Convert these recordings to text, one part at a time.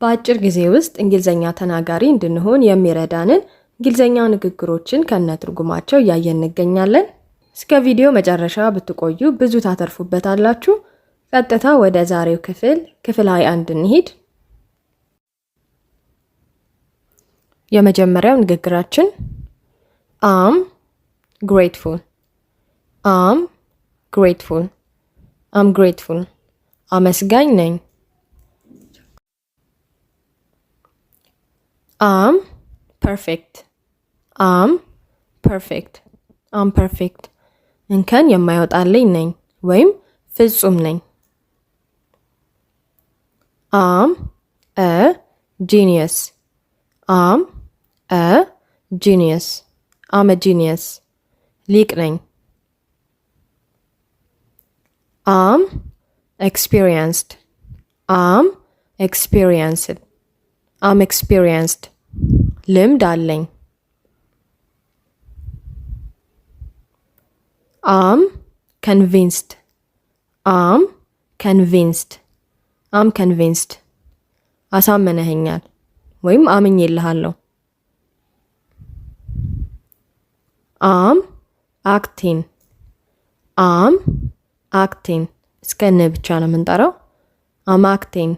በአጭር ጊዜ ውስጥ እንግሊዝኛ ተናጋሪ እንድንሆን የሚረዳንን እንግሊዝኛ ንግግሮችን ከነትርጉማቸው እያየን እንገኛለን። እስከ ቪዲዮ መጨረሻ ብትቆዩ ብዙ ታተርፉበታላችሁ። ቀጥታ ወደ ዛሬው ክፍል፣ ክፍል 21 እንሂድ። የመጀመሪያው ንግግራችን I'm grateful፣ I'm grateful፣ I'm grateful፣ አመስጋኝ ነኝ። I'm perfect፣ I'm perfect፣ I'm perfect፣ እንከን የማይወጣልኝ ነኝ ወይም ፍጹም ነኝ። I'm a genius፣ I'm a genius፣ I'm a genius፣ ሊቅ ነኝ። I'm experienced፣ I'm experienced፣ I'm experienced፣ ልምድ አለኝ። I'm convinced፣ I'm convinced፣ I'm convinced፣ አሳምነኸኛል ወይም አምኜልሃለሁ። I'm acting፣ I'm acting፣ እስከ ን ብቻ ነው የምንጠራው። I'm acting፣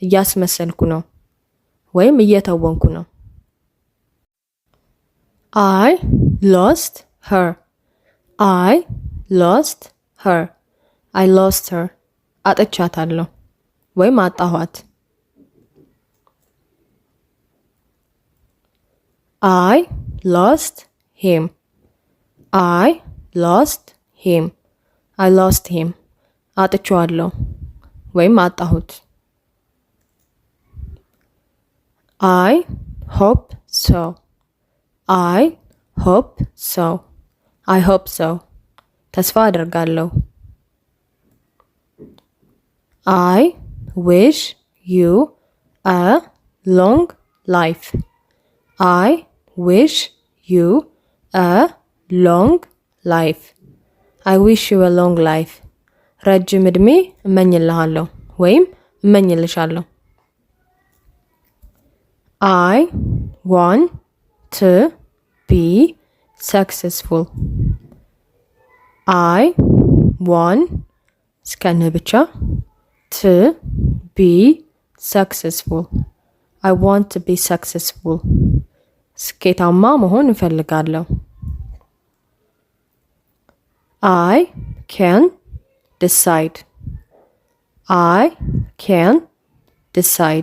እያስመሰልኩ ነው ወይም እየተወንኩ ነው። I lost her፣ I lost her፣ I lost her፣ አጥቻታለሁ ወይም አጣኋት። I lost him፣ I lost him፣ I lost him፣ አጥቼዋለሁ ወይም አጣሁት። I hope so፣ I hope so፣ I hope so፣ ተስፋ አደርጋለሁ። I wish you a long life፣ I wish you a long life፣ I wish you a long life፣ ረጅም እድሜ እመኝልሃለሁ ወይም እመኝልሻለሁ። I want to be successful፣ I want እስከ ን ብቻ to be successful፣ I want to be successful፣ ስኬታማ መሆን እፈልጋለሁ። I can decide፣ I can decide።